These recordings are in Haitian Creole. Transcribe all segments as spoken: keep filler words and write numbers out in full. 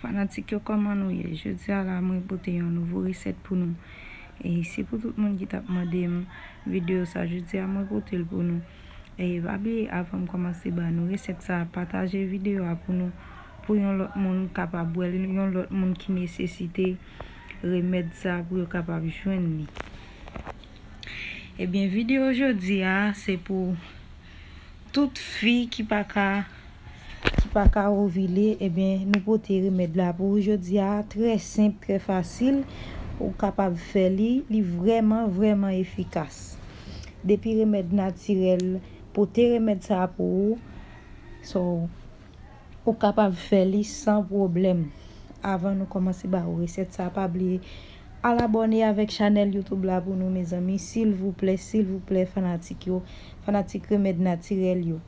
Fanatik yo, kòman nou ye? Jodi a la, mwen pote yon nouvo resèt pou nou. E se pou tout moun ki t ap mande m videyo sa, jodi a mwen pote l pou nou. E pa bliye, avan m kòmanse ba nou resèt sa, pataje videyo a pou nou, pou yon lòt moun kapab wè l, yon lòt moun ki nesesite remèd sa pou yo kapab jwenn li. Ebyen, videyo jodi a, se pou tout fi ki pa ka ki pa ka ovile, ebyen, nou pote remèd la pou ou jodi a, trè senp, trè fasil, ou kapab fè li, li vrèman, vrèman efikas. Depi remèd natirèl, pote remèd sa pou ou, so, ou kapab fè li san pwoblèm. Avan nou kòmanse ba ou resèt sa, pa bliye al abòne avèk chanèl YouTube la pou nou, mezanmi, silvouplè, silvouplè, fanatik yo, fanatik remèd natirèl yo.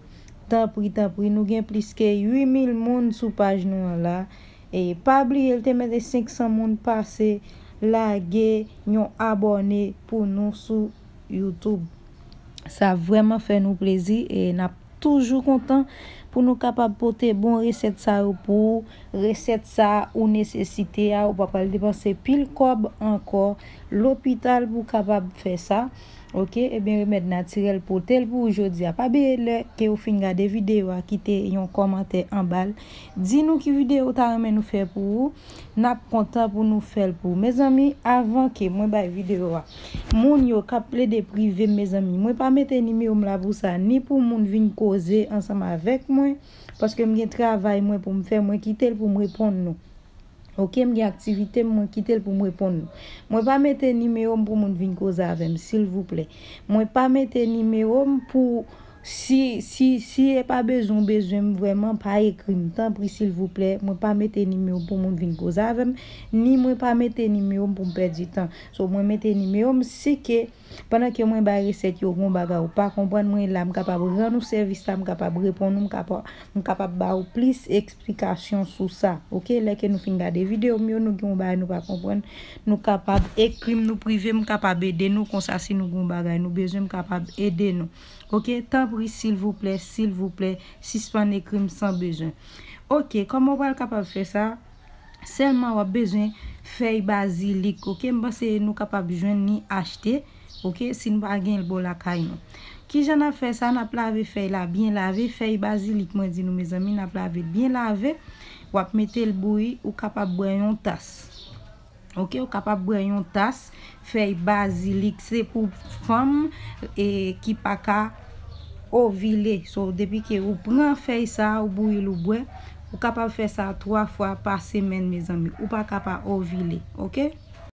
Tanpri, tanpri, nou gen plis ke uit mil moun sou paj nou an la. E pa bliye, l te mete senk san moun pase, lage yon abòne pou nou sou YouTube. Sa vrèman fè nou plezi e n ap toujou kontan pou nou kapab pote bon resèt sa yo pou ou. Resèt sa ou nesesite a, ou pa pral depanse pil kòb ankò lopital pou w kapab fè sa. Oke, ebyen, remèd natirèl pote l pou ou jodi a. Pa bliye, lè ke ou fin gade videyo a, kite yon kòmantè anba l. Di nou ki videyo ou ta renmen nou fè pou ou. N ap kontan pou nou fè l pou ou. Mezanmi, avan ke mwen bay videyo a, moun yo k ap plede prive m, mezanmi, mwen pa mete nimewo m la pou sa, ni pou moun vin koze ansanm avèk mwen, paske m gen travay mwen pou m fè, mwen kite l pou m reponn nou. Oke, m gen aktivite m, mwen kite l pou m reponn nou. Mwen pa mete nimewo m pou moun vin koze avè m, silvouplè. Mwen pa mete nimewo m pou, si, si, si e pa bezwen w bezwen m vrèman, pa ekri m, tanpri, silvouplè. Mwen pa mete nimewo m pou moun vin koze avè m, ni mwen pa mete nimewo m pou m pèdi tan. So, mwen mete nimewo m, si ke pandan ke mwen bay resèt yo, gon bagay ou pa konprann, mwen la, m kapab rann ou sèvis la, m kapab reponn ou, m kapab, m kapab ba ou plis eksplikasyon sou sa. Oke, lè ke nou fin gade videyo m yo, nou gen yon bagay nou pa konprann, nou kapab ekri m, nou prive m, m kapab ede nou, konsa si nou gen yon bagay nou bezwen, m kapab ede nou. Oke, tanpri, silvouplè, silvouplè, sispann ekri m san bezwen. Oke, kòman w pral kapab fè sa? Sèlman w ap bezwen fèy bazilik, oke? M panse nou kapab jwenn ni achte, oke, si n pa gen l bò lakay nou. Kijan n ap fè sa? N ap lave fèy la byen lave, fèy bazilik mwen di nou, mezanmi, n ap lave l byen lave. W ap mete l bouyi, ou kapab bwè yon tas. Oke, ou kapab bwè yon tas fèy bazilik, se pou fanm e ki pa ka ovile. So, depi ke ou pran fèy sa, ou bouyi l, ou bwè, ou kapab fè sa twa fwa pa semèn, mezanmi. Ou pa ka pa ovile, oke?